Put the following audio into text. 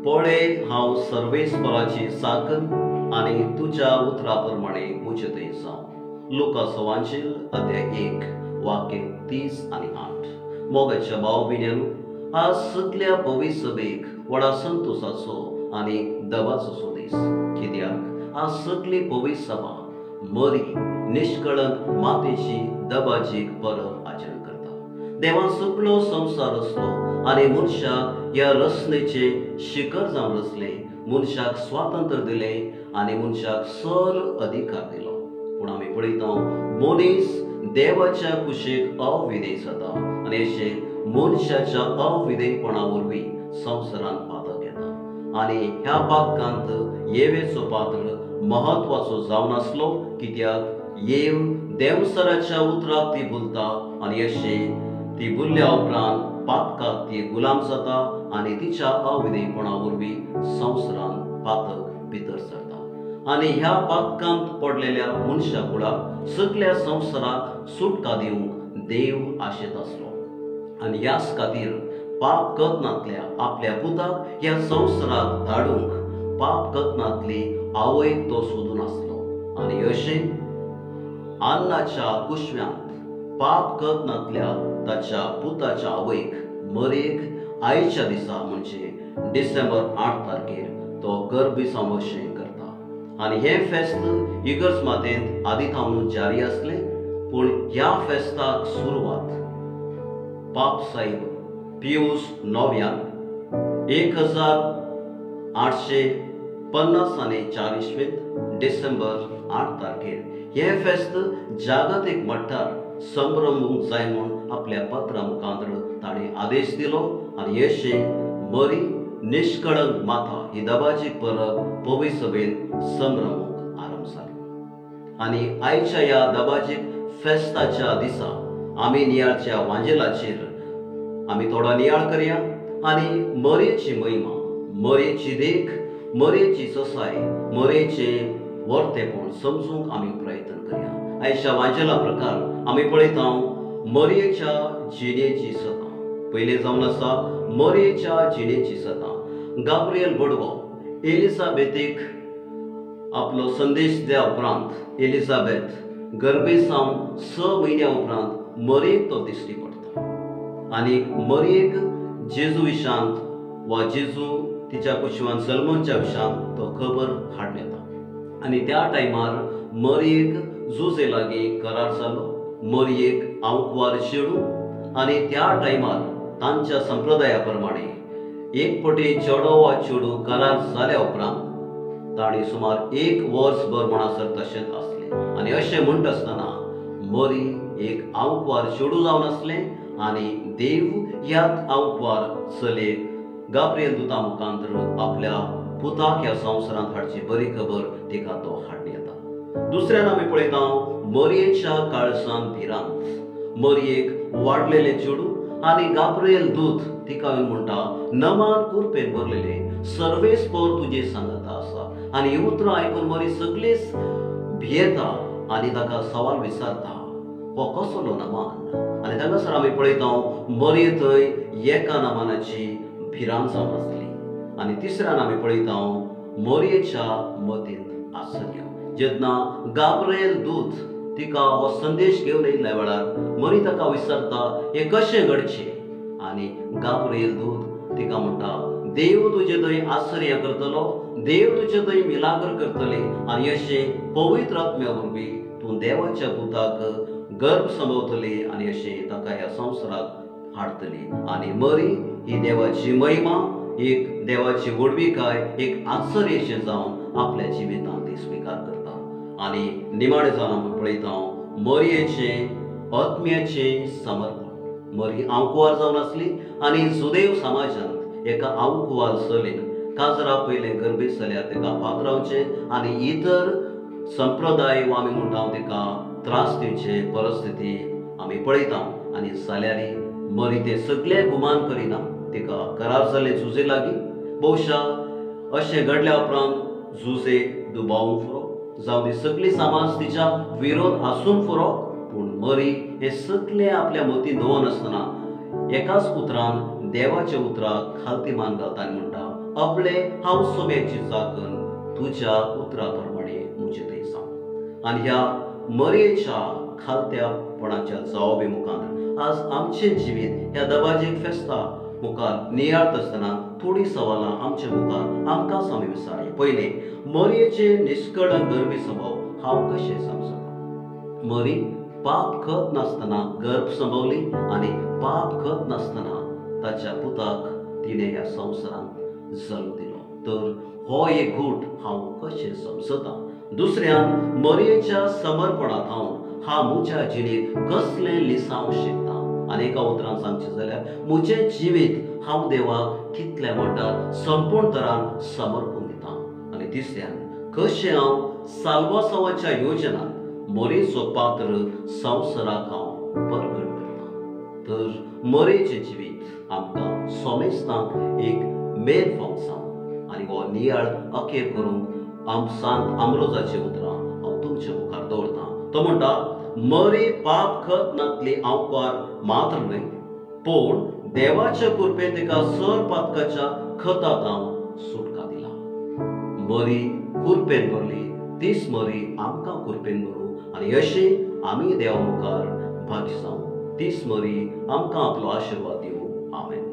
पळे हांव सर्वेस्पराची साकर आनी तुज्या उतरा प्रमाणे म्हजे थंय जावं. लुका वांजेल अध्याय 1 वाक्य 30 आनी 8. मोगाच्या भाव भयण्यांनो, आज सगल्या पवित्र सभेक व्हडा संतोशाचो आनी दबाचो दीस. कित्याक आज सगली पवित्र सभा मरी निष्कळंक मातेची दबाजीक परब आचरण करता. देवान सगळो संवसार रचलो आनी मनशाक ह्या रचनेचें शिखर जावन रचलें. मनशाक स्वातंत्र्य दिलें आनी मनशाक सर अधिकार दिलो. पूण आमी पळयता मनीस देवाच्या कुशीक अविधेय जाता आनी अशें मनशाच्या अविधेयपणा वरवीं संवसारांत पातक येता आनी ह्या पातकांत येवेचो पात्र म्हत्वाचो जावन आसलो. कित्याक येव देवसराच्या उतराक ती भुलता आनी अशें ती भुलल्या उपरांत पातकाक ती गुलाम जाता आनी तिच्या अविधेयपणा वरवीं संवसारांत पातक भितर सरता आनी ह्या पातकांत पडलेल्या मनशा कुळाक सगल्या संवसाराक सुटका दिवंक देव आशेत आसलो आनी ह्याच खातीर पाप कथनांतल्या आपल्या पुताक ह्या संवसाराक धाडूंक पाप कथनांतली आवयक तो सोदून आसलो आनी अशें अन्नाच्या कुशव्यांत पाप कथनांतल्या ताच्या पुताच्या आवयक मरेक आयच्या दिसा म्हणजे डिसेंबर 8 तारखेर तो गर्भिसांवशें करता. आनी हें फेस्त इगर्ज मातेंत आदी थावन जारी आसलें, पूण ह्या फेस्ताक सुरवात पाप साहेब पियूस नव्यान 1850 आनी 4 इस्वेंत डिसेंबर 8 तारखेर हें फेस्त जागतीक मट्टार संभ्रमूंक जाय म्हूण आपल्या पत्रा मुखांतर ताणें आदेश दिलो आनी अशें मरी निष्कळंक माता ही दबाजीक परब पवित्र सभेन संभ्रमूंक आरंभ जालो. आनी आयच्या ह्या दबाजीक फेस्ताच्या दिसा आमी नियाळच्या वांजेलाचेर आमी थोडो नियाळ करया आनी मरेची महिमा, मरेची देख, मरेची ससाय, मरेचें वर्तेपण समजूंक आमी प्रयत्न करया. आयच्या वांजेला प्रकार आमी पळयता मरेच्या जिणेची सतां. पयलें जावन आसा मरेच्या जिणेची सतां. गाब्रियल बडवो एलिझाबेथीक आपलो संदेश दिल्या उपरांत एलिझाबेथ गर्भे सावन 6 म्हयन्या उपरांत मरेक तो दिश्टी पडटा आनी मरेक जेजू विशांत वा जेजू तिच्या कुशवान सलमनच्या विशांत तो खबर हाडून येता आनी त्या टायमार मरयेक जुजे लागीं करार जालो. मरयेक आंकवार चेडूं आनी त्या टायमार तांच्या संप्रदाया प्रमाणे एक पटी चेडो वा चेडूं करार जाल्या उपरांत तांणी सुमार 1 वर्सभर म्हणसर तशेंच आसलें. आनी अशें म्हणटा आसतना मरी एक आंकवार चेडूं जावन आसलें आनी देव ह्या आंकवार चलयेक गाब्रियल दुता मुखांतर आपल्या पुताक ह्या संवसारांत हाडची बरी खबर तिका तो हाडून येता. दुसऱ्यान आमी पळयता मरयेच्या काळसान भिरांत. मरयेक वाडलेलें चेडूं आनी गाब्रियल दूत तिका येवन म्हणटा, नमान कुरपेन भरलेले सर्वेस्पर तुजे सांगाता आसा. आनी ही उतरां आयकून मरी सगळीच भियेता आनी ताका सवाल विचारता, हो कसलो नमान? आनी हांगासर आमी पळयता मरये थंय एका नमानाची भिरांत जावन आसली. आनी तिसऱ्यान आमी पळयता मरयेच्या मतींत आश्चर्य. जेन्ना गाब्रियल दूत तिका हो संदेश घेवन येयल्ल्या वेळार मरी ताका विचारता हें कशें घडचें? आनी गाब्रियल दूत तिका म्हणटा, देव तुजे थंय आश्चर्य करतलो, देव तुजे थंय मिलाग्र करतले आनी अशें पवित्र आत्म्या वरवीं तूं देवाच्या पुताक गर्भ संभवतली आनी अशें ताका ह्या संवसाराक हाडटली. आनी मरी ही देवाची महिमा, एक देवाची व्हडविकाय, एक आश्चर्यशें जावन आपल्या जिवितांत ती स्विकार करता. आनी निमाणें जावन आमी पळयता मरयेचें आत्म्याचें समर्पण. मरी आंकवार जावन आसली आनी जुदेव समाजांत एका आंकवार चलयेन काजरा पयलें गर्भे जाल्यार ताका पात्रावचें आनी इतर संप्रदाय वा आमी म्हणटा ताका त्रास दिवचे परिस्थिती आमी पळयता. आनी जाल्यार मरी तें सगळें गुमान करिना, तिका करार जाल्लें जुजे लागीं. बहुशा अशें घडल्या उपरांत जुजे दुबावूंक फुरो, जावं ती सगळी समाज तिच्या विरोध आसूंक फुरो, पूण मरी हें सगळें आपल्या मतींत दवरनासतना एकाच उतरान देवाच्या उतराक खालती मान घालता आनी म्हणटा, आपले हांव सोम्याची जागन तुज्या उतरा प्रमाणे म्हजे थंय जावं. आनी ह्या मरयेच्या खालत्यापणाच्या जवाबे मुखार आज आमचें जिवीत ह्या दबाजीक फेस्ता मुखार नियाळत आसतना थोडीं सवालां आमचे मुखार आमकांच आमी विचारया. पयलें, मरयेचे निश्कळंक गर्भी स्वभाव हांव कशें समजता? मरी पाप खत नासतना गर्भ संभवली आनी पाप खत नासतना ताच्या पुताक तिणें ह्या संवसारांत जल्म दिलो. तर हो एक घूट हांव कशें समजता? दुसऱ्यान, मरयेच्या समर्पणांत हांव म्हज्या जिणेंत कसलें लिसांव शिकता? आनी एका उतरान सांगचें जाल्यार म्हजें जिवीत हांव देवाक कितल्या मट्टार संपूर्ण तरान समर्पून दिता? आनी तिसऱ्यान, कशें हांव साल्वासांवाच्या योजनांत मरेचो पात्र संवसाराक हांव परगट करता? तर मरेचें जिवीत आमकां सोमेस्तांक एक मेन फावट जावं आनी हो नियाळ अखेर करूंक आम सांत आमरोजाचीं उतरां हांव तुमचे मुखार दवरतां. तो म्हणटा, मरी पाप खत नातली आंवकार मात्र न्हय, पूण देवाच्या कृपेन ताका सर पातकाच्या खतात हांव सुटका दिला. मरी कुरपेन भरली तीच मरी आमकां कुरपेन भरूं आनी अशी आमी देवा मुखार भाग्य जावं. तीच मरी आमकां आपलो आशिर्वाद दिवं. आमेन.